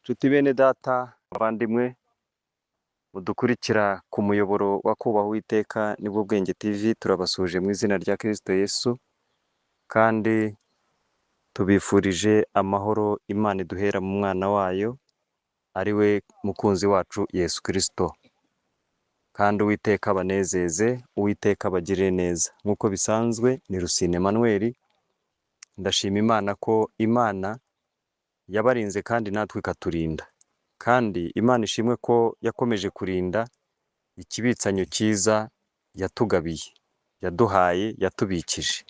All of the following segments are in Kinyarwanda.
Nshuti bene data, bavandimwe mudukurikira ku muyoboro wa Kubaha Uwiteka Nibwo Bwenge TV, turabasuhuje mu izina rya Kristo Yesu kandi tubifurije amahoro Imana iduhera mu mwana wayo ari we mukunzi wacu Yesu Kristo. Kandi Uwiteka abanezeze, Uwiteka abagirire neza. Nk'uko bisanzwe ni Rusine Emmanuel, ndashima Imana ko Imana yabarinze kandi natwe ikaturinda. Kandi Imana ishimwe ko yakomeje kurinda ikibitsanyo cyiza yatugabiye, yaduhaye, yatubikije.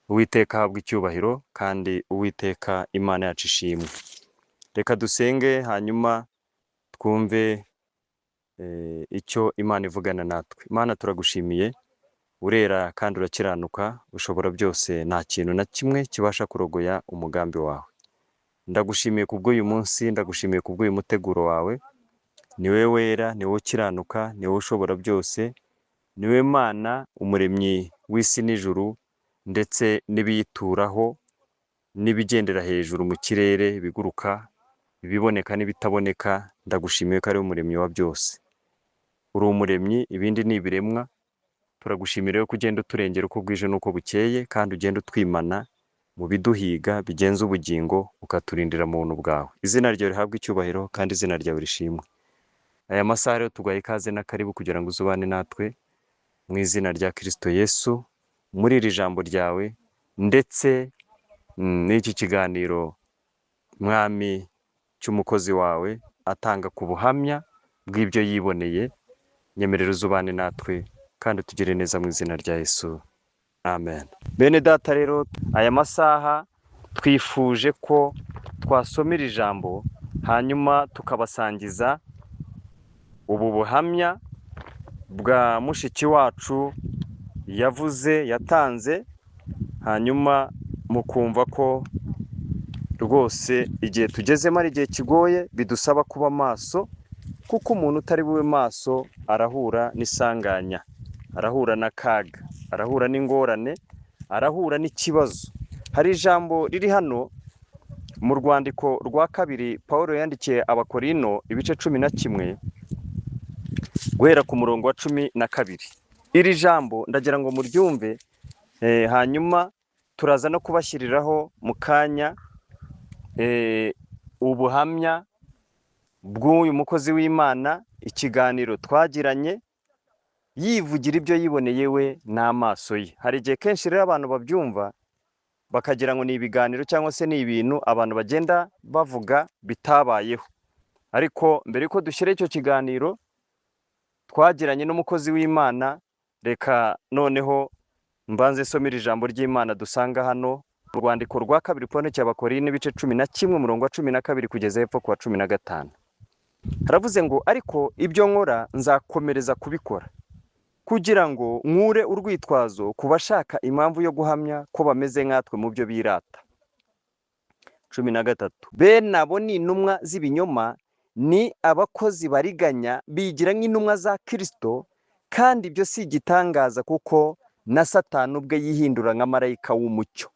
Uwiteka ahabwe icyubahiro kandi Uwiteka Imana yacu ishimwe. Reka dusenge hanyuma twumve icyo Imana ivugana natwe. Imana turagushimiye, urera kandi urakiranuka, ushobora byose, nta kintu na kimwe kibasha kurogoya umugambi wawe. Ndagushimiye kubw'uyu munsi, ndagushimiye kubw'uyu muteguro wawe, ni wowe wera, ni wowe ukiranuka, ni wowe ushobora byose, ni wowe Mana umuremyi w'isi n'ijuru ndetse n'ibiyituraho n'ibigendera hejuru mu kirere biguruka, ibiboneka n'ibitaboneka, ndagushimiye ko ari wowe umuremyi wa byose. Uri umuremyi, ibindi ni ibiremwa, turagushimira rero ko ugenda uturengera uko bwije n'uko bukeye, kandi ugenda utwimana mu biduhiga bigenza ubugingo, ukaturindira mu buntu bwawe. Izina ryawe rihabwe icyubahiro kandi izina ryawe rishimwe. Aya masaha rero tuguhaye ikaze n'akaribu kugira ngo uzubane natwe mu izina rya Kristo Yesu, muri iri jambo ryawe ndetse n'iki kiganiro Mwami cy'umukozi wawe atanga ku buhamya bw'ibyo yiboneye, nyemerera uzubane natwe kandi utugire neza mu izina rya Yesu. Amen. Bene data rero, aya masaha twifuje ko twasomera ijambo hanyuma tukabasangiza ubu buhamya bwa mushiki wacu yavuze yatanze, hanyuma mukumva ko rwose igihe tugezemo ari igihe kigoye, bidusaba kuba maso, kuko umuntu utari bube maso arahura n'isanganya, arahura n'akaga, arahura n'ingorane, arahura n'ikibazo. Hari ijambo riri hano mu rwandiko rwa kabiri Paul yandikiye Abakorino, ibice 11, guhera ku murongo wa 12. Iri jambo ndagira ngo muryumve, hanyuma turaza no kubashyiriraho mu kanya ubuhamya bw'uyu mukozi w'Imana, ikiganiro twagiranye yivugira ibyo yiboneye we n'amaso ye. Hari igihe kenshi rero abantu babyumva bakagira ngo ni ibiganiro cyangwa se ni ibintu abantu bagenda bavuga bitabayeho. Ariko mbere yuko dushyira icyo kiganiro twagiranye n'umukozi w'Imana, reka noneho mbanze nsomere ijambo ry'Imana dusanga hano mu rwandiko rwa kabiri Pawulo cy'Abakorinto, ibice 11, umurongo wa 12 kugeza hepfo ku wa 15. Haravuze ngo: "Ariko ibyo nkora nzakomereza kubikora, kugira ngo nkure urwitwazo ku bashaka impamvu yo guhamya ko bameze nkatwe mu byo birata." 13: "Bene abo ni intumwa z'ibinyoma, ni abakozi bariganya, bigira nk'intumwa za Kristo. Kandi ibyo si igitangaza, kuko na Satani ubwe yihindura nka marayika w'umucyo."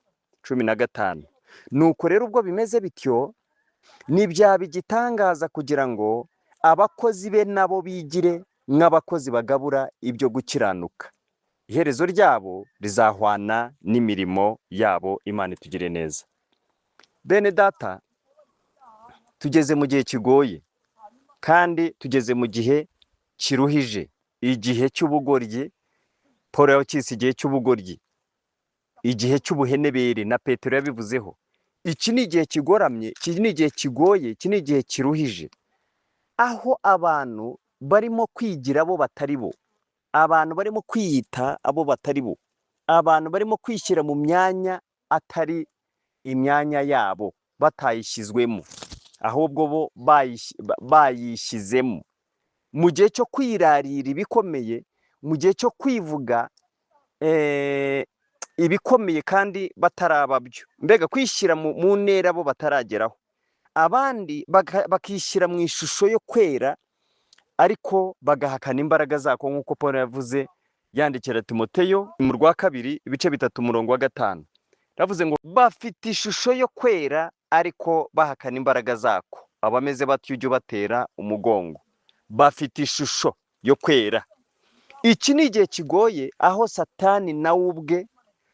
15: "Nuko rero ubwo bimeze bityo, ntibyaba igitangaza kugira ngo abakozi be nabo bigire nk'abakozi bagabura ibyo gukiranuka. Iherezo ryabo rizahwana n'imirimo yabo." Imana itugire neza. Bene data, tugeze mu gihe kigoye kandi tugeze mu gihe kiruhije, igihe cy'ubugoryi. Paul yacyise igihe cy'ubugoryi, igihe cy'ubuhenebere, na Petero yabivuzeho. Iki ni igihe kigoramye, iki ni igihe kigoye, iki ni igihe kiruhije, aho abantu barimo kwigira abo batari bo, abantu barimo kwiyita abo batari bo, abantu barimo kwishyira mu myanya atari imyanya yabo, batayishyizwemo, ahubwo bo bayishyizemo, mu gihe cyo kwirarira ibikomeye, mu gihe cyo kwivuga ibikomeye kandi batarababyo, mbega kwishyira mu ntera bo batarageraho, abandi bakishyira mu ishusho yo kwera ariko bagahakana imbaraga zako, nk'uko Paul yavuze yandikira Timoteyo mu rwa kabiri, ibice 3, umurongo wa 5. Yavuze ngo bafite ishusho yo kwera ariko bahakana imbaraga zako. Abameze batyo ujye ubatera umugongo, bafite ishusho yo kwera. Iki ni igihe kigoye aho Satani nawe ubwe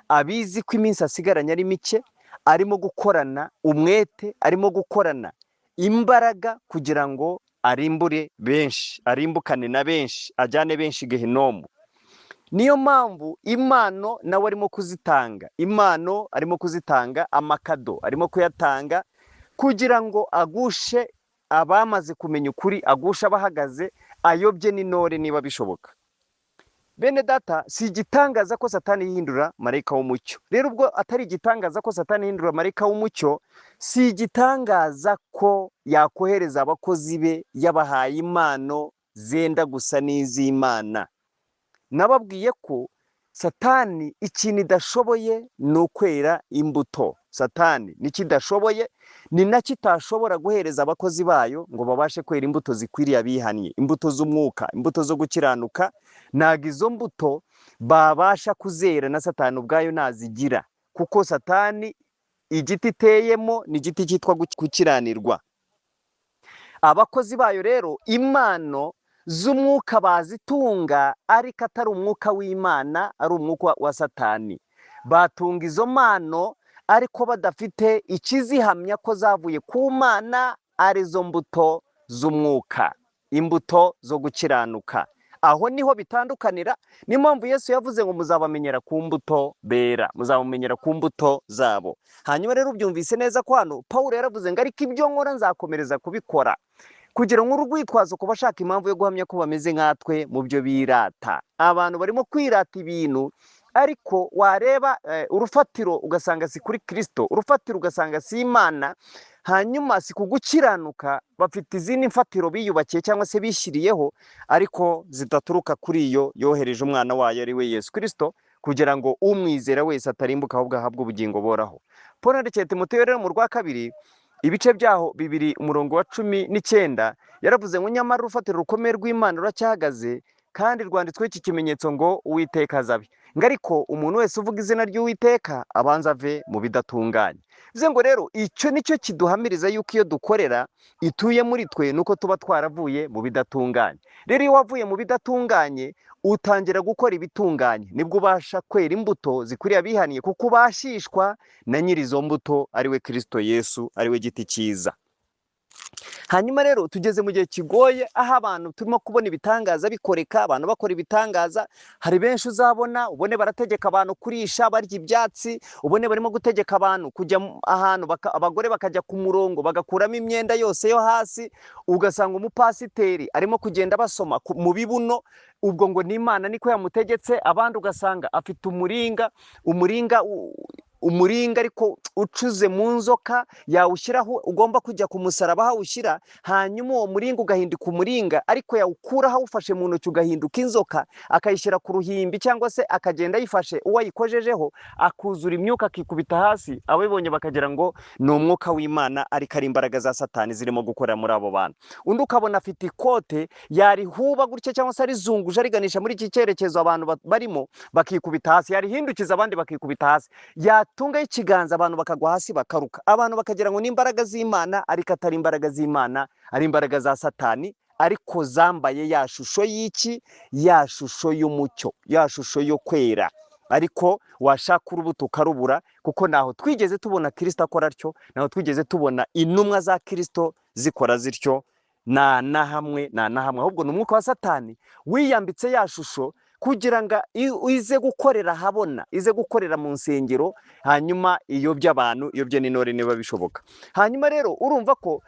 abizi ko iminsi asigaranye ari mike, arimo gukorana umwete, arimo gukorana imbaraga kugira ngo arimbure benshi, arimbukane na benshi, ajyane benshi Gehinomu. Niyo mpamvu impano nawe arimo kuzitanga, impano arimo kuzitanga, amakado arimo kuyatanga kugira ngo agushe abamaze kumenya ukuri, agushe abahagaze, ayobye n'intore niba bishoboka. Bene data, si igitangaza ko Satani yihindura marayika w'umucyo. Rero ubwo atari igitangaza ko Satani yihindura marayika w'umucyo, si igitangaza ko yakohereza abakozi be yabahaye impano zenda gusa n'iz'Imana. Nababwiye ko Satani ikintu idashoboye ni ukwera imbuto. Satani nicyo idashoboye, ni nacyo itashobora guhereza abakozi bayo ngo babashe kwera imbuto zikwiriye abihannye, imbuto z'umwuka, imbuto zo gukiranuka. Ntabwo izo mbuto babasha kuzera, na Satani ubwayo ntazigira, kuko Satani igiti iteyemo ni igiti cyitwa gukiranirwa. Abakozi bayo rero impano z'umwuka bazitunga, ariko atari umwuka w'Imana, ari umwuka wa Satani. Batunga izo mpano ariko badafite ikizihamya ko zavuye ku Mana, arizo mbuto z'umwuka, imbuto zo gukiranuka. Aho niho bitandukanira. Niyo mpamvu Yesu yavuze ngo muzabamenyera ku mbuto bera, muzabamenyera ku mbuto zabo. Hanyuma rero ubyumvise neza ko hano Pawulo yaravuze ngo ariko ibyo nkora nzakomereza kubikora, kugira ngo urwitwazo ku bashaka impamvu yo guhamya ko bameze nkatwe mu byo birata. Abantu barimo kwirata ibintu, ariko wareba urufatiro ugasanga si kuri Kristo, urufatiro ugasanga si Imana, hanyuma si kugukiranuka. Bafite izindi mfatiro biyubakiye cyangwa se bishyiriyeho, ariko zidaturuka kuri iyo yohereje umwana wayo ari we Yesu Kristo, kugira ngo umwizera wese atarimbuka ahubwo ahabwe ubugingo buhoraho. Paul yandikiye Timoteyo rero mu rwa kabiri, ibice byaho 2 umurongo wa 19, yaravuze ngo nyamara urufatiro rukomeye rw'Imana ruracyahagaze, kandi rwanditsweho iki kimenyetso ngo Uwiteka azabe. Ngo ariko umuntu wese uvuga izina ry'Uwiteka abanza ave mu bidatunganye. Bivuze ngo rero icyo nicyo kiduhamiriza yuko iyo dukorera ituye muri twe, nuko tuba twaravuye mu bidatunganye. Rero iyo wavuye mu bidatunganye utangira gukora ibitunganye, nibwo ubasha kwera imbuto zikwiriye abihaniye, kuko ubashishwa na nyiri izo mbuto ari we Kristo Yesu, ari we giti cyiza. Hanyuma rero tugeze mu gihe kigoye aho abantu turimo kubona ibitangaza bikoreka, abantu bakora ibitangaza. Hari benshi uzabona ubone barategeka abantu kurisha barya ibyatsi, ubone barimo gutegeka abantu kujya ahantu abagore bakajya ku murongo bagakuramo imyenda yose yo hasi, ugasanga umupasiteri arimo kugenda basoma mu bibuno, ubwo ngo ni Imana niko yamutegetse. Abandi ugasanga afite umuringa, umuringa ariko ucuze mu nzoka, yawushyiraho ugomba kujya ku musaraba awushyira, hanyuma uwo muringa ugahinduka umuringa, ariko yawukuraho awufashe mu ntoki ugahinduka inzoka, akayishyira ku ruhimbi cyangwa se akagenda ayifashe uwo ayikojejeho akuzura imyuka akikubita hasi, ababibonye bakagira ngo ni umwuka w'Imana, ariko ari imbaraga za Satani zirimo gukorera muri abo bantu. Undi ukabona afite ikote yarihuba gutya cyangwa se arizunguje ariganisha muri iki cyerekezo abantu barimo bakikubita hasi, yarihindukiza abandi bakikubita hasi, yatungaho ikiganza abantu bakagwa hasi bakaruka, abantu bakagira ngo ni imbaraga z'Imana, ariko atari imbaraga z'Imana, ari imbaraga za Satani, ariko zambaye ya shusho y'iki? Ya shusho y'umucyo, ya shusho yo kwera. Ariko washaka urubuto ukarubura, kuko ntaho twigeze tubona Kristo akora atyo, ntaho twigeze tubona intumwa za Kristo zikora zityo, nta na hamwe, nta na hamwe. Ahubwo ni umwuka wa Satani wiyambitse ya shusho kugira ngo ize gukorera ahabona, ize gukorera mu nsengero, hanyuma iyobye abantu, iyobye n'intore niba bishoboka. Hanyuma rero urumva ko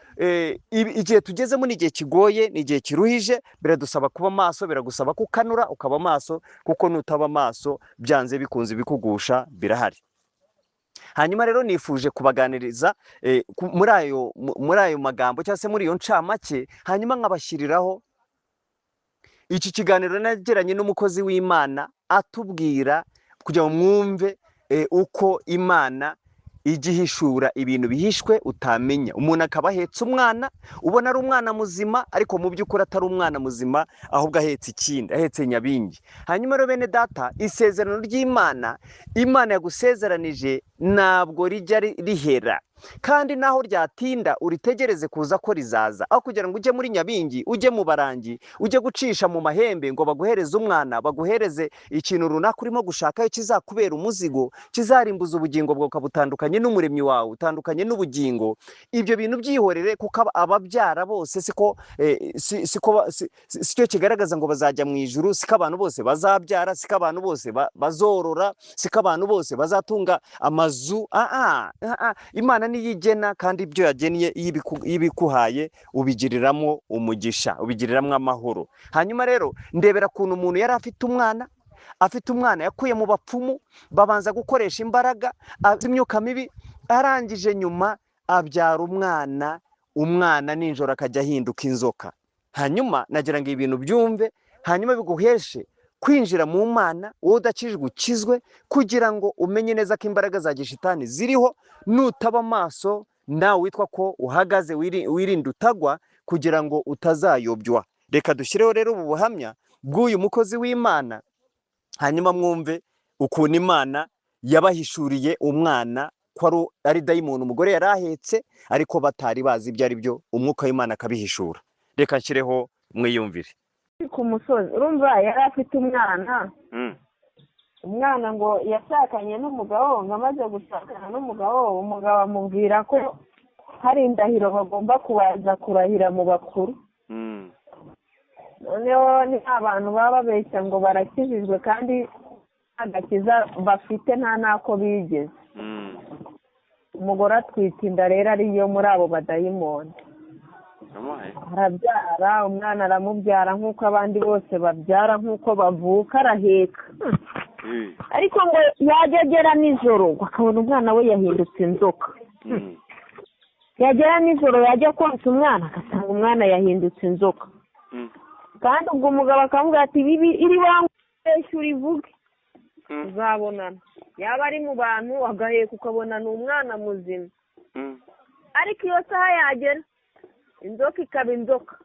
igihe tugezemo ni igihe kigoye, ni igihe kiruhije, biradusaba kuba maso, biragusaba kukanura ukaba maso, kuko nutaba maso byanze bikunze ibikugusha birahari. Hanyuma rero nifuje kubaganiriza muri ayo magambo cyangwa se muri iyo ncamake, hanyuma nkabashyiriraho iki kiganiro nagiranye n'umukozi w'Imana atubwira kugira ngo mwumve uko Imana ijya ihishura ibintu bihishwe utamenya. Umuntu akaba ahetse umwana, ubona ari umwana muzima, ariko mu by'ukuri atari umwana muzima, ahubwo ahetse ikindi, ahetse nyabingi. Hanyuma rero bene data, isezerano ry'Imana, Imana yagusezeranije Ntabwo rijya rihera, kandi naho ryatinda uritegereze kuza ko rizaza. Aho kugira ngo ujye muri Nyabingi, ujye mu barangi, ujye gucisha mu mahembe ngo baguhereze umwana, baguhereze ikintu runaka urimo gushakayo kizakubera umuzigo, kizarimbuza ubugingo bwawe, ukabutandukanye n'umuremyi wawe, utandukanye n'ubugingo. Ibyo bintu byihorere, kuko ababyara bose siko siko sicyo kigaragaza ngo bazajya mu ijuru. Siko abantu bose bazabyara, siko abantu bose bazorora, siko abantu bose bazatunga amazu. Imana niyo igena, kandi ibyo yagennye iyo ibikuhaye ubigiriramo umugisha, ubigiriramo amahoro. Hanyuma rero ndebera ukuntu umuntu yari afite umwana, afite umwana yakuye mu bapfumu, babanza gukoresha imbaraga imyuka mibi, arangije nyuma abyara umwana, umwana nijoro akajya ahinduka inzoka. Hanyuma nagira ngo ibintu byumve, hanyuma biguheshe kwinjira mu Mana, wowe udakijwe ukizwe, kugira ngo umenye neza ko imbaraga za gishitani ziriho. Nutaba amaso nawe witwa ko uhagaze, wirinde utagwa, kugira ngo utazayobywa. Reka dushyireho rero ubu buhamya bw'uyu mukozi w'Imana, hanyuma mwumve ukuntu Imana yabahishuriye umwana ko ari dayimoni umugore yari ahetse, ariko batari bazi ibyo ari byo, umwuka w'Imana akabihishura. Reka nshyireho mwiyumvire. Ku musozi urumva yari afite umwana, umwana ngo yashakanye n'umugabo, ngo amaze gushakana n'umugabo, umugabo amubwira ko hari indahiro bagomba kubanza kurahira mu bakuru. Noneho ni abantu baba babeshya ngo barakijijwe kandi agakiza bafite nta n'ako bigeze. Umugore atwite inda rero ariyo muri abo badayimoni, arabyara umwana, aramubyara nk'uko abandi bose babyara, nk'uko bavuka, araheka. Ariko ngo yajya agera nijoro akabona umwana we yahindutse inzoka. Yagera nijoro yajya konsa umwana agasanga umwana yahindutse inzoka. Kandi ubwo umugabo akamubwira ati bibi iri bangwe urivuge uzabonana. Yaba ari mu bantu agaheka ukabona ni umwana muzima, ariko iyo saha yagera inzoka ikaba inzoka.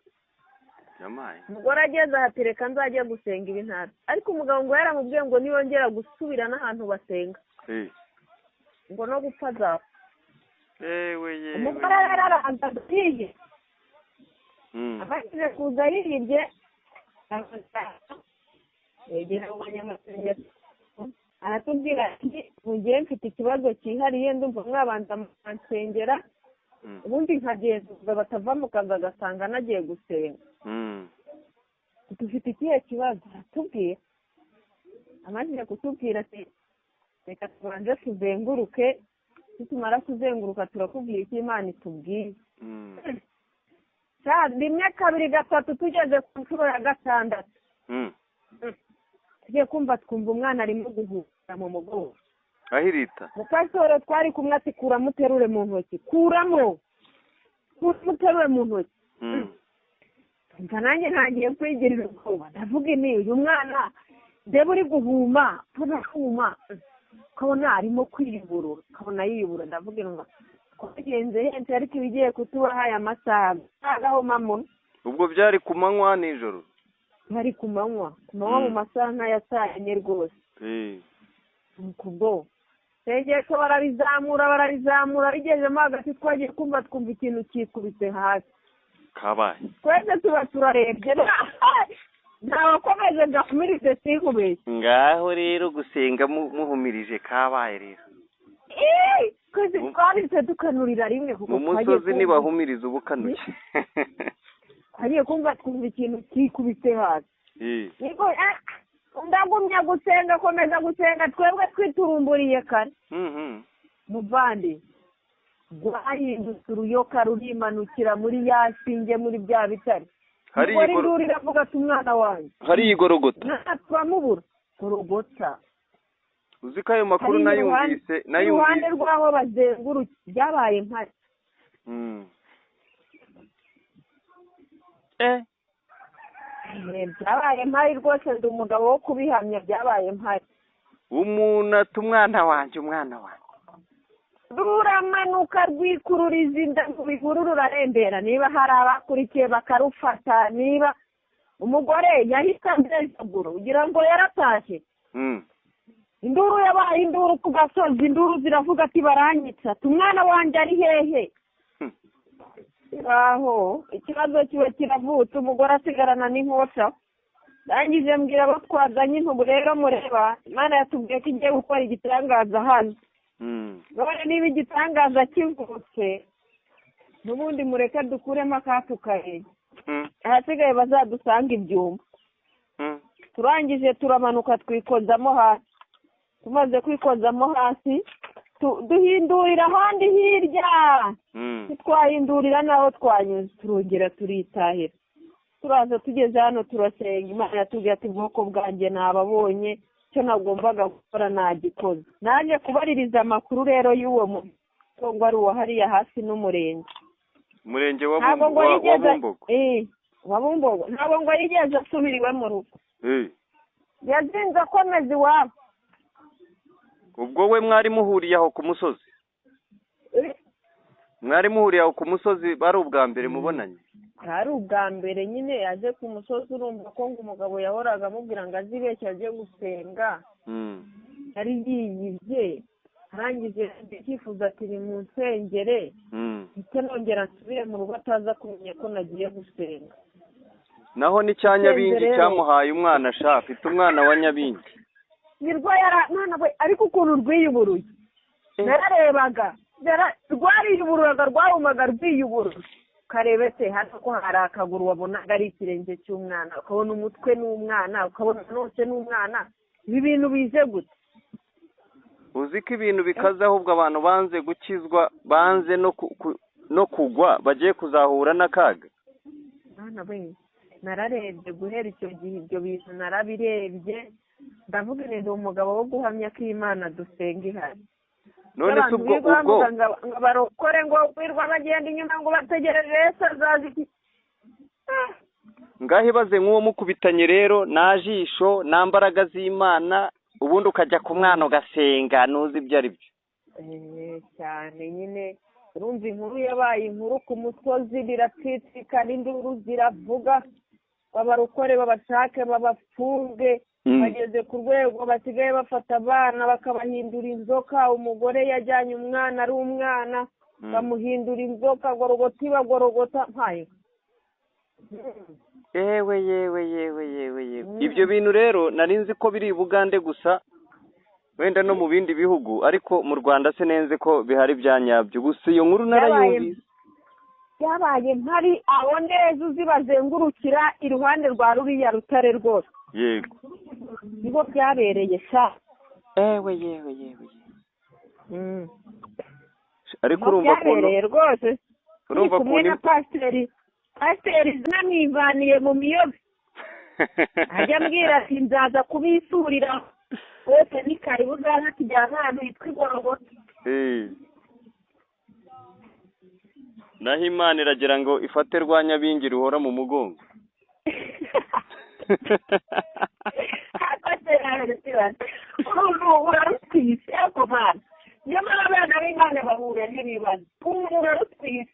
Umugore ageze aha reka nzajya gusenga ibi ntara, ariko umugabo ngo yaramubwiye ngo niyongera gusubira n'ahantu basenga ngo no gupfa azapfa. Umugore yararanze agiye, amaze kuza yihibye, yegera abanyamasengesho aratubwira ati mugihe mfite ikibazo cyihariye, ndumva mwabanza mukansengera, ubundi nkagenzurwa batava mu kazi agasanga nagiye gusenga. Dufite ikihe kibazo? Aratubwira. Amaze kutubwira ati reka tubanze tuzenguruke, nitumara kuzenguruka turakubwira icyo Imana itubwiye. Rimwe kabiri gatatu, tugeze ku nshuro ya gatandatu, tugiye kumva twumva umwana arimo guhura mu mugongo ahirita. Mupasitoro twari kumwe ati kuramo uterure mu ntoki, kuramo uterure mu ntoki. Mva nanjye ntangiye kwigirira ubwoba, ndavuga ni uyu mwana ndeba uri guhuma, mbona ukabona arimo kwiyuburura, ukabona yiyubura. Ndavuga ngo twagenze henshi ariko ibigiye kutubaha aya masaha agahoma muno. Ubwo byari ku manywa nijoro? Byari ku manywa, ku manywa mu masaha nk'aya saa enye rwose. Ubwo sengesho bararizamura bararizamura, rigezemo hagati twagiye kumva twumva ikintu kikubise hasi. Kabaye twese tuba turarebye, ntawakomeje gahumirize sinkubeshye. Ngaho rero gusenga muhumirije kabaye rero. Twese twarise dukanurira rimwe, kuko mu musozi ntibahumiriza ubukanuye. Twagiye kumva twumva ikintu kikubise hasi. Niko ndagumya gusenga, komeza gusenga, twebwe twiturumburiye kare. Muvandi rwahindutse uruyoka rurimanukira muri ya shinge muri bya bitare. Hari induru iravuga ati umwana wanjye hari igorogota, turamubura gorogota. Uzi ko ayo makuru nayumvise, iruhande rw'aho bazenguruka byabaye mpari. Byabaye mpari rwose, ndi umugabo wo kubihamya, byabaye mpari. Umuntu ati umwana wanjye, umwana wanjye. Ruramanuka rwikururiza inda mu bihuru rurarembera. Niba hari abakurikiye bakarufata, niba umugore yahise amezagura ugira ngo yaratashye. Induru yabaye induru ku gasozi, induru ziravuga ati baranyitsa, ati umwana wanjye ari hehe? Aho ikibazo kiba kiravutse, umugore asigarana n'inkosha. Ndangije mbwira abo twazanye intubu rero mureba, Imana yatubwiye ko igiye gukora igitangaza hano. None niba igitangaza kivutse, n'ubundi mureke dukuremo akacu karere, ahasigaye bazadusanga ibyumba. Turangije turamanuka twikozamo hasi, tumaze kwikozamo hasi duhindurira ahandi hirya, ntitwahindurira n'aho twanyuze, turongera turitahira. Turaza tugeze hano turasenga, Imana yatubwiye ati ubwoko bwanjye nababonye, icyo nagombaga gukora nagikoze. Naje kubaririza amakuru rero y'uwo muntu ngo ari uwo hariya hasi n'umurenge. Umurenge wa Bumbogo. Wa Bumbogo. Ntabwo ngo yigeze asubira iwe mu rugo. Yazinze akomeza iwabo. Ubwo we mwari muhuriye aho ku musozi? Mwari muhuriye aho ku musozi bari ubwa mbere mubonanye? Ari ubwa mbere nyine yaje ku musozi, urumva ko ngo umugabo yahoraga amubwira ngo azibeshye aje gusenga. Yari yiyibye, arangije icyifuzo ati ni mu nsengere, icyo nongera nsubire mu rugo ataza kumenya ko nagiye gusenga. Naho ni cya Nyabingi cyamuhaye umwana ashaka, afite umwana wa Nyabingi. Nirwo mwana we, ariko ukuntu rwiyuburuye nararebaga, rwariyubururaga, rwarumaga rwiyuburura. Ukarebe se hano ko hari akaguru wabonaga ari ikirenge cy'umwana, ukabona umutwe n'umwana, ukabona nose n'umwana. Ibi bintu bize gute? Uzi ko ibintu bikaze, ahubwo abantu banze gukizwa, banze no kugwa, bagiye kuzahura n'akaga. Mwana we, nararebye guhera icyo gihe ibyo bintu narabirebye, ndavuga ni umugabo wo guhamya ko Imana dusenga ihari. None se ubwo ngo barokore ngo kwirwa bagenda inyuma ngo bategereje Yesu azaza iki? Ngaho ibaze nk'uwo mukubitanye rero, nta jisho nta mbaraga z'Imana, ubundi ukajya ku mwana ugasenga ntuzi ibyo ari byo. Cyane nyine urumva inkuru yabaye inkuru ku musozi, biracicikana, induru ziravuga, babarokore babashake babafunge. Bageze ku rwego basigaye bafata abana bakabahindura inzoka. Umugore yajyanye umwana ari umwana, bamuhindura inzoka, gorogota ibagorogota mpaye. Yewe yewe yewe yewe yewe. Ibyo bintu rero nari nzi ko biri i Bugande gusa, wenda no mu bindi bihugu, ariko mu Rwanda sinenze ko bihari bya nyabyo. Gusa iyo nkuru narayumvise. Byabaye mpari aho neza uzi bazengurukira iruhande rwa ruriya rutare rwose. Yego. Nibo byabereye sha. Ewe yewe yewe. Ariko urumva ko rwose urumva ko na pasiteri namwivaniye mu miyobe. Ajya ambwira ati nzaza kubisurira bose ni karibu uzaza tujyana ahantu hitwa Igorogota. Naho Imana iragira ngo ifate rwa Nyabingi ruhora mu mugongo. Urarutwise ako mana, nyamara abana b'Imana bahura n'ibibazo. Urarutwise,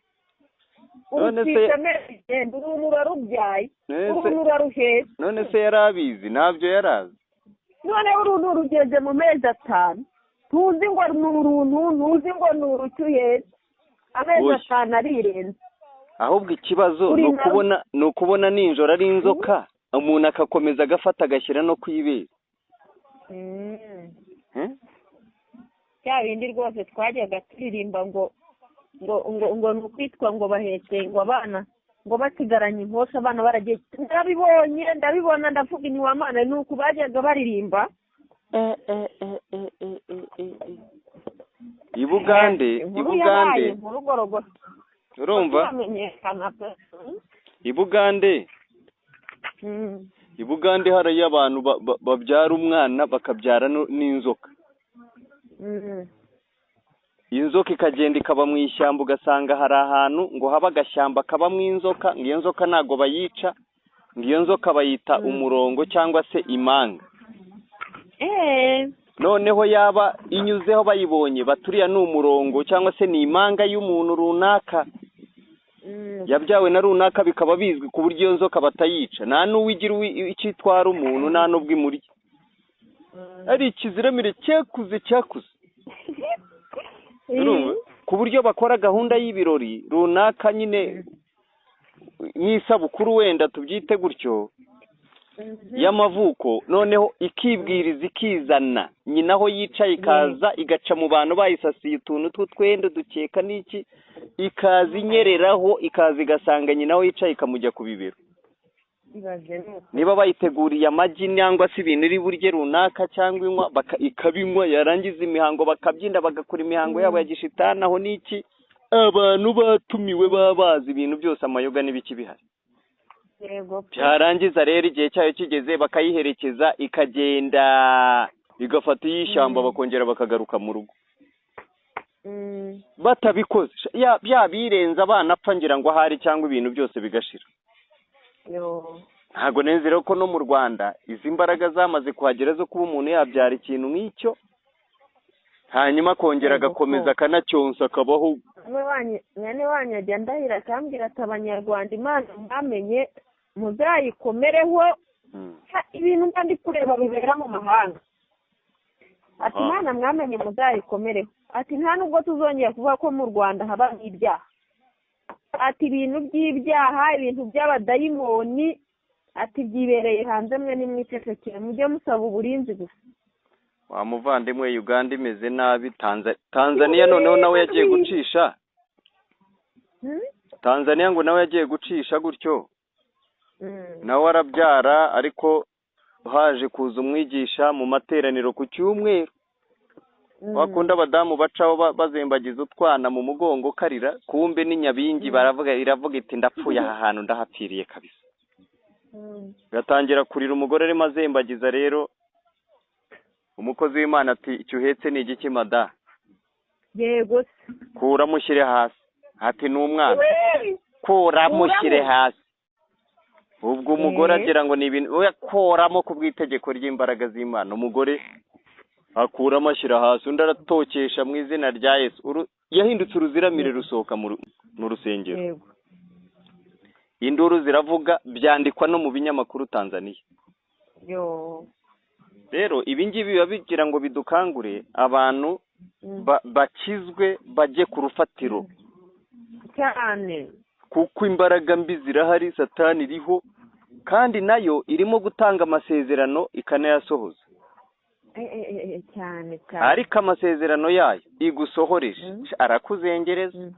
urutwise amezi icyenda, uruntu urarubyaye, uruntu uraruhetse. None se yarabizi? Ntabyo yarazi. None uruntu rugeze mu mezi 5, ntuzi ngo ni uruntu, ntuzi ngo ni uruki uhetse. Amezi 5 arirenze. Ahubwo ikibazo ni ukubona nijoro ari inzoka, umuntu akakomeza agafata agashyira no kwibera. Cya bindi rwose twajyaga turirimba ngo ngo ngo ngo ni ukwitwa ngo bahetse ngo abana ngo basigaranye inkosha, abana baragiye. Ndabibonye, ndabibona, ndavuga ni wa Mana, ni uku bajyaga baririmba. I Bugande, urumva I Bugande, I Bugande hariyo abantu babyara umwana bakabyara n'inzoka. Inzoka ikagenda ikaba mu ishyamba, ugasanga hari ahantu ngo haba agashyamba kabamo inzoka, ngo iyo nzoka ntago bayica, ngo iyo nzoka bayita umurongo cyangwa se imanga. Noneho yaba inyuzeho bayibonye baturiya ni umurongo cyangwa se ni imanga y'umuntu runaka yabyawe na runaka, bikaba bizwi ku buryo iyo nzoka batayica, nta n'uwigira icyitwara umuntu, nta n'ubwo imurya. Ari ikiziramire cyakuze cyakuze. Ku buryo bakora gahunda y'ibirori runaka nyine nk'isabukuru wenda tubyite gutyo y'amavuko, noneho ikibwiriza ikizana nyina aho yicaye, ikaza igaca mu bantu bayisasiye utuntu tw'utwenda dukeka n'iki, ikaza inyereraho, ikaza igasanga nyina aho yicaye ikamujya ku bibero. Niba bayiteguriye amagi cyangwa se ibintu iri burye runaka cyangwa inywa, ikabinywa, yarangiza imihango bakabyina, bagakora imihango yabo ya gishitani aho n'iki, abantu batumiwe baba bazi ibintu byose, amayoga n'ibiki bihari. Byarangiza rero igihe cyayo kigeze bakayiherekeza, ikagenda igafata iy'ishyamba, bakongera bakagaruka mu rugo. Batabikoze byabirenza abana apfa ngira ngo ahari cyangwa ibintu byose bigashira. Ntabwo nzi rero ko no mu Rwanda izi mbaraga zamaze kuhagera zo kuba umuntu yabyara ikintu nk'icyo, hanyuma akongera agakomeza akanacyonsa akabaho. Mwene wanyu ajya ndahira akambwira ati abanyarwanda Imana mwamenye muzayikomereho, ibintu mba ndi kureba bibera mu mahanga. Ati Imana mwamenye muzayikomereho, ati nta nubwo tuzongera kuvuga ko mu Rwanda haba ibyaha, ati ibintu by'ibyaha, ibintu by'abadayimoni, ati byibereye hanze, mwe nimwicecekere mujye musaba uburinzi gusa. Wa muvandimwe, Uganda imeze nabi, Tanzania noneho nawe yagiye gucisha. Tanzania ngo nawe yagiye gucisha gutyo, nawe arabyara, ariko haje kuza umwigisha mu materaniro ku cyumweru. Bakunda abadamu bacaho bazembagiza utwana mu mugongo karira, kumbe ni nyabingi, baravuga iravuga iti ndapfuye aha hantu ndahapfiriye kabisa. Gatangira kurira, umugore arimo azembagiza rero. Umukozi w'Imana ati icyo uhetse ni igiki mada? Yego. Kura mushyire hasi. Ati ni umwana. Kura mushyire hasi. Ubwo umugore agira ngo ni ibintu, oya koramo ku bw'itegeko ry'imbaraga z'Imana. Umugore akuramo ashyira hasi, undi aratokesha mu izina rya Yesu. Yahindutse uruziramire rusohoka mu rusengero. Induru ziravuga, byandikwa no mu binyamakuru Tanzania. Rero ibi ngibi biba bigira ngo bidukangure abantu bakizwe bajye ku rufatiro cyane, kuko imbaraga mbi zirahari, Satani iriho, kandi nayo irimo gutanga amasezerano ikanayasohoza cyane cyane. Ariko amasezerano yayo igusohoreje arakuzengereza.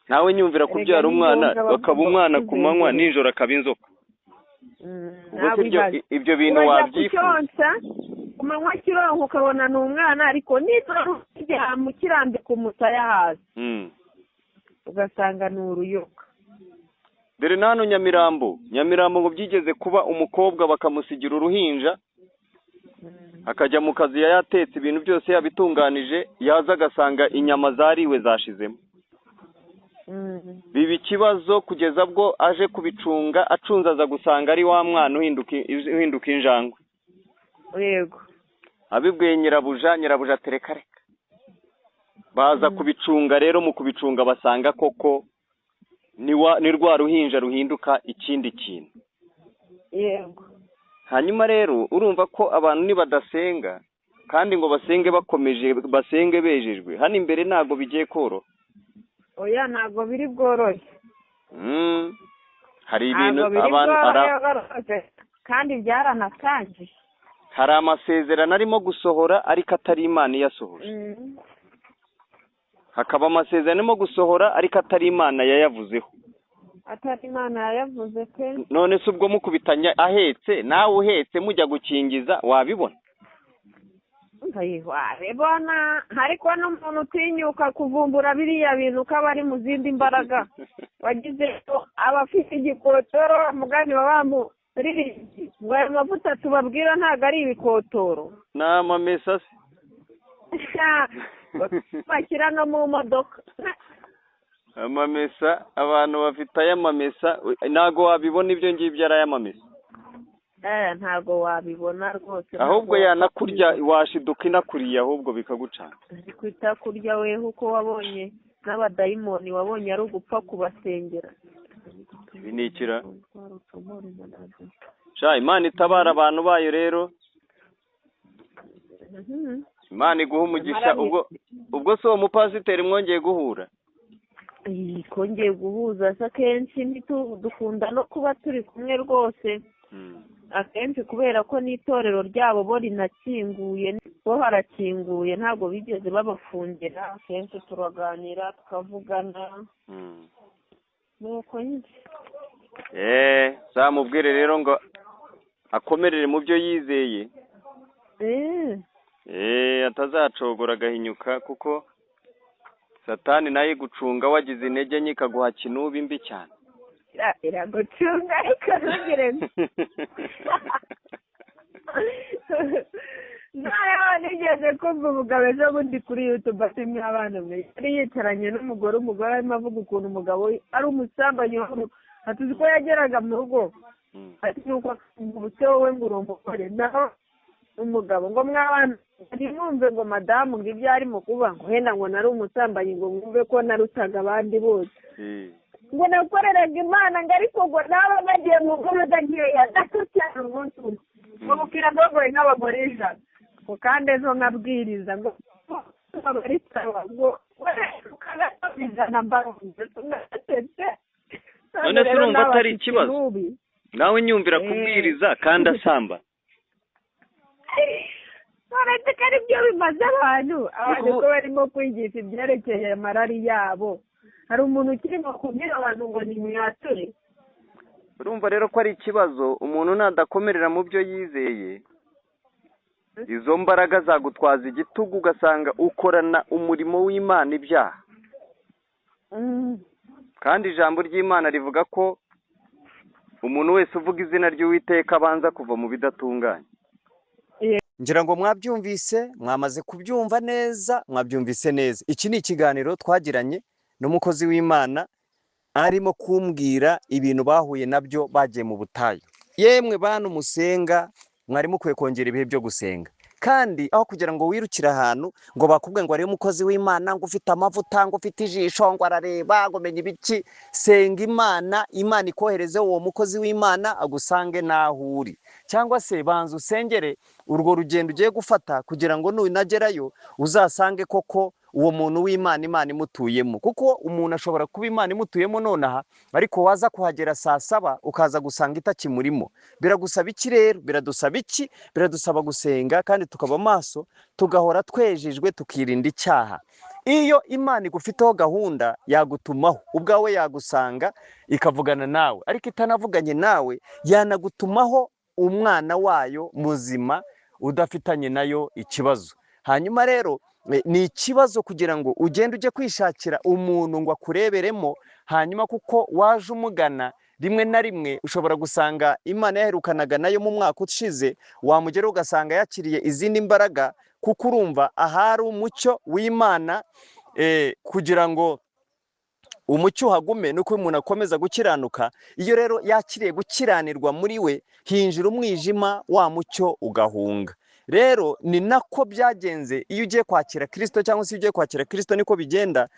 Nawe nyumvira kubyara umwana bakaba umwana ku manywa, nijoro akaba inzoka. Ibyo bintu wabyifuza ku manywa kironka ukabona ni umwana, ariko nijoro ukirambika umusaya hasi ugasanga ni uruyoka. Dore na hano Nyamirambo, Nyamirambo ngo byigeze kuba umukobwa bakamusigira uruhinja, akajya mu kazi yatetse ibintu byose yabitunganije, yaza agasanga inyama zariwe zashizemo. Biba ikibazo kugeza bwo aje kubicunga, acunze aza gusanga ari wa mwana uhinduka injangwe. Yego. Abibwiye nyirabuja, nyirabuja atereka reka. Baza kubicunga rero, mu kubicunga basanga koko ni rwa ruhinja ruhinduka ikindi kintu. Yego. Hanyuma rero urumva ko abantu nibadasenga kandi ngo basenge bakomeje, basenge bejejwe, hano imbere ntago bigiye koroha. Oya ntago biri bworohe. Hari ibintu abantu kandi byaranatangiye. Hari amasezerano arimo gusohora ariko atari Imana iyasohoje. Hakaba amasezerano arimo gusohora ariko atari Imana yayavuzeho. Atari Imana yayavuze pe. None se ubwo mukubitanya ahetse, nawe uhetse mujya gukingiza wabibona? Wabibona, ariko n'umuntu utinyuka kuvumbura biriya bintu ko aba ari mu zindi mbaraga. Wagize abafite igikotoro mugani bamuririmbye ngo ayo mavuta tubabwira ntabwo ari ibikotoro, ni amamesa se bashyira no mu modoka. Amamesa, abantu bafite ay'amamesa, ntabwo wabibona ibyo ngibyo ari ay'amamesa. Ntabwo wabibona rwose. Ahubwo yanakurya, washiduka inakuriye ahubwo bikagucana. Kwita kurya weho uko wabonye n'abadayimoni wabonye ari ugupfa kubasengera. Ibi ni ikira. Sha Imana itabara abantu bayo rero. Imana iguha umugisha. Ubwo si uwo mupasiteri mwongeye guhura? Twongeye guhuza se akenshi dukunda no kuba turi kumwe rwose akenshi, kubera ko n'itorero ryabo bo rinakinguye, bo harakinguye, ntabwo bigeze babafungira. Akenshi turaganira, tukavugana, nuko nyine. Zamubwire rero ngo akomerere mu byo yizeye, atazacogora agahinyuka, kuko Satani nayo igucunga wagize intege nke ikaguha kinubi mbi cyane. Iragucunga ariko ntugire noneho nigeze kumva umugabo ejo bundi kuri YouTube asimwe abana mwe, yari yicaranye n'umugore, umugore arimo avuga ukuntu umugabo we ari umusambanyi, ati ko yageraga mu rugo ati nuko ubuse wowe ngo uri umugore, naho umugabo ngo mwabana ntimwumve ngo madamu ngo ibyo arimo kuba ngo henda ngo nari umusambanyi, ngo mwumve ko narutaga abandi bose, ngo nakoreraga Imana, ngo ariko ngo naba nagiye mu ngoroda nkeya gato cyane umunsi umwe, ngo bukira ngogoye nk'abagore 100, ngo kandi ejo nkabwiriza ngo ngo ijana mbarunze. None se urumva atari ikibazo nawe nyumvira kubwiriza kandi asamba? Uretse ko aribyo bimaze abantu ko barimo kwigisha ibyerekeye amarari yabo, hari umuntu ukirimo kubwira abantu ngo nimwature. Urumva rero ko ari ikibazo, umuntu nadakomerera mu byo yizeye, izo mbaraga zagutwaza igitugu, ugasanga ukorana umurimo w'Imana ibyaha. Kandi ijambo ry'Imana rivuga ko umuntu wese uvuga izina ry'Uwiteka abanza kuva mu bidatunganye. Ngira ngo mwabyumvise, mwamaze kubyumva neza, mwabyumvise neza. Iki ni ikiganiro twagiranye n'umukozi w'Imana, arimo kumbwira ibintu bahuye nabyo bagiye mu butayu. Yemwe bantu musenga, mwari mukwiye kongera ibihe byo gusenga. Kandi aho kugira ngo wirukire ahantu ngo bakubwe ngo ari umukozi w'Imana, ngo ufite amavuta, ngo ufite ijisho, ngo arareba, ngo menye ibiki, senga Imana, Imana ikohereze uwo mukozi w'Imana agusange naho uri. Cyangwa se banza usengere urwo rugendo ugiye gufata, kugira ngo nunagerayo uzasange koko uwo muntu w'Imana Imana imutuyemo. Kuko umuntu ashobora kuba Imana imutuyemo nonaha, ariko waza kuhagera saa 7 ukaza gusanga itakimurimo. Biragusaba iki rero? Biradusaba iki? Biradusaba gusenga kandi tukaba maso, tugahora twejejwe, tukirinda icyaha. Iyo Imana igufiteho gahunda yagutumaho, ubwawe yagusanga ikavugana nawe, ariko itanavuganye nawe yanagutumaho umwana wayo muzima udafitanye nayo ikibazo. Hanyuma rero ni ikibazo kugira ngo ugende ujye kwishakira umuntu ngo akureberemo, hanyuma kuko waje umugana rimwe na rimwe ushobora gusanga Imana yaherukanaga nayo mu mwaka ushize, wamugera ugasanga yakiriye izindi mbaraga, kuko urumva ahari umucyo w'Imana. Kugira ngo umucyo uhagume nuko umuntu akomeza gukiranuka. Iyo rero yakiriye gukiranirwa muri we, hinjira umwijima, wa mucyo ugahunga. Rero ni nako byagenze iyo ugiye kwakira Kristo, cyangwa se iyo ugiye kwakira Kristo niko bigenda.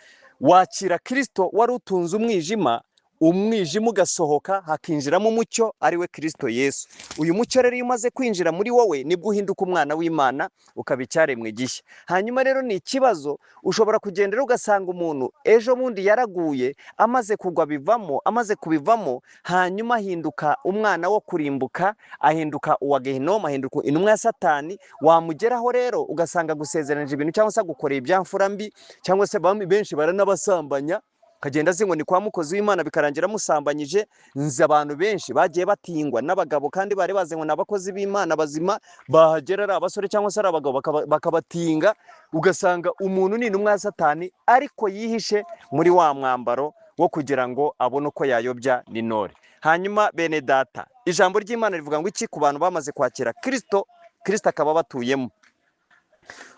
Wakira Kristo wari utunze umwijima, umwijima ugasohoka hakinjiramo umucyo ari we Kristo Yesu. Uyu mucyo rero iyo umaze kwinjira muri wowe, nibwo uhinduka umwana w'Imana, ukaba icyaremwe gishya. Hanyuma rero ni ikibazo, ushobora kugenda ugasanga umuntu ejo bundi yaraguye, amaze kugwa bivamo, amaze kubivamo, hanyuma ahinduka umwana wo kurimbuka, ahinduka uwa Gehinomu, ahinduka intumwa ya Satani. Wamugeraho rero ugasanga gusezeranije ibintu, cyangwa se agukoreye ibyamfura mbi, cyangwa se benshi baranabasambanya, kagenda azi ngo ni kwa mukozi w'Imana, bikarangira musambanyije. Nzi abantu benshi bagiye batingwa n'abagabo kandi bari bazi ngo n'abakozi b'Imana bazima, bahagera ari abasore cyangwa se ari abagabo bakabatinga, ugasanga umuntu ni intumwa ya Satani, ariko yihishe muri wa mwambaro wo kugira ngo abone uko yayobya n'intore. Hanyuma bene data, ijambo ry'Imana rivuga ngo iki ku bantu bamaze kwakira Kristo, Kristo akaba batuyemo?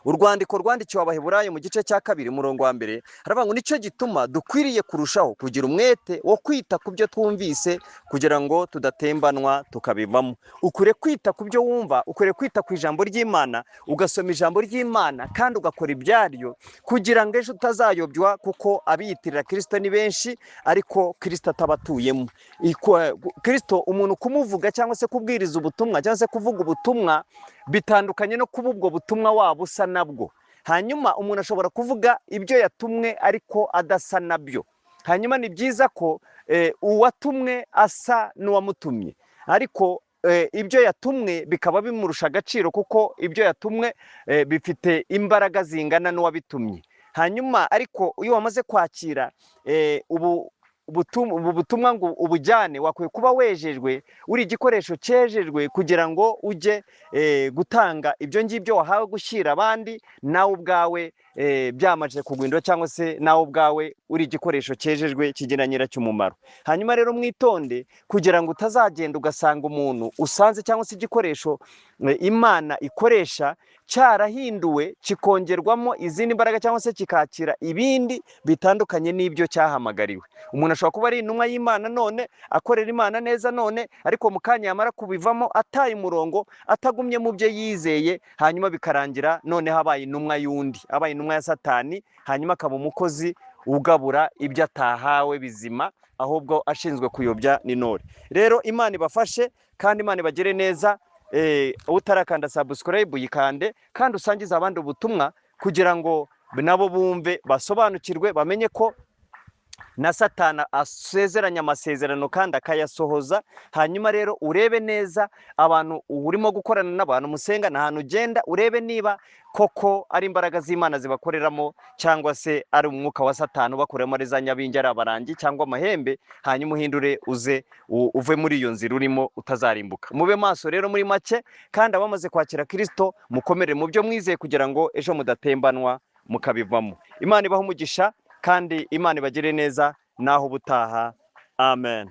Urwandiko rwandikiwe Abaheburayo mu gice cya 2 umurongo wa 1 haravuga ngo nicyo gituma dukwiriye kurushaho kugira umwete wo kwita ku byo twumvise kugira ngo tudatembanwa tukabivamo. Ukwiriye kwita ku byo wumva, ukwiriye kwita ku ijambo ry'Imana, ugasoma ijambo ry'Imana kandi ugakora ibyaryo kugira ngo ejo utazayobywa, kuko abiyitirira Kristo ni benshi ariko Kristo atabatuyemo. Kristo umuntu kumuvuga cyangwa se kubwiriza ubutumwa cyangwa se kuvuga ubutumwa bitandukanye no kuba ubwo butumwa waba usa nabwo. Hanyuma umuntu ashobora kuvuga ibyo yatumwe ariko adasa nabyo. Hanyuma ni byiza ko uwatumwe asa n'uwamutumye, ariko ibyo yatumwe bikaba bimurusha agaciro, kuko ibyo yatumwe bifite imbaraga zingana n'uwabitumye. Hanyuma ariko iyo wamaze kwakira ubu butumwa ngo ubujyane, wakwiye kuba wejejwe, uri igikoresho cyejejwe kugira ngo ujye gutanga ibyo ngibyo wahawe gushyira abandi, nawe ubwawe byamaze kugwindura, cyangwa se nawe ubwawe uri igikoresho cyejejwe kigira nyiracyo umumaro. Hanyuma rero mwitonde kugira ngo utazagenda ugasanga umuntu usanze cyangwa se igikoresho Imana ikoresha cyarahinduwe kikongerwamo izindi mbaraga cyangwa se kikakira ibindi bitandukanye n'ibyo cyahamagariwe. Umuntu ashobora kuba ari intumwa y'Imana none, akorera Imana neza none, ariko mu kanya yamara kubivamo ataye umurongo, atagumye mu byo yizeye, hanyuma bikarangira noneho abaye intumwa y'undi, abaye intumwa ya Satani, hanyuma akaba umukozi ugabura ibyo atahawe bizima, ahubwo ashinzwe kuyobya n'intore. Rero Imana ibafashe kandi Imana ibagire neza. Utarakanda subscribe yikande, kandi usangize abandi ubutumwa kugira ngo nabo bumve, basobanukirwe, bamenye ko na Satana asezeranya amasezerano kandi akayasohoza. Hanyuma rero urebe neza abantu urimo gukorana n'abantu musenga, ahantu ugenda urebe niba koko ari imbaraga z'Imana zibakoreramo cyangwa se ari umwuka wa Satani ubakoreramo, ari za nyabingi, ari abarangi cyangwa amahembe. Hanyuma uhindure uze uve muri iyo nzira urimo utazarimbuka. Mube maso rero muri make, kandi abamaze kwakira Kristo mukomere mu byo mwizeye kugira ngo ejo mudatembanwa mukabivamo. Imana ibahe umugisha kandi Imana ibagire neza, naho ubutaha. Amen.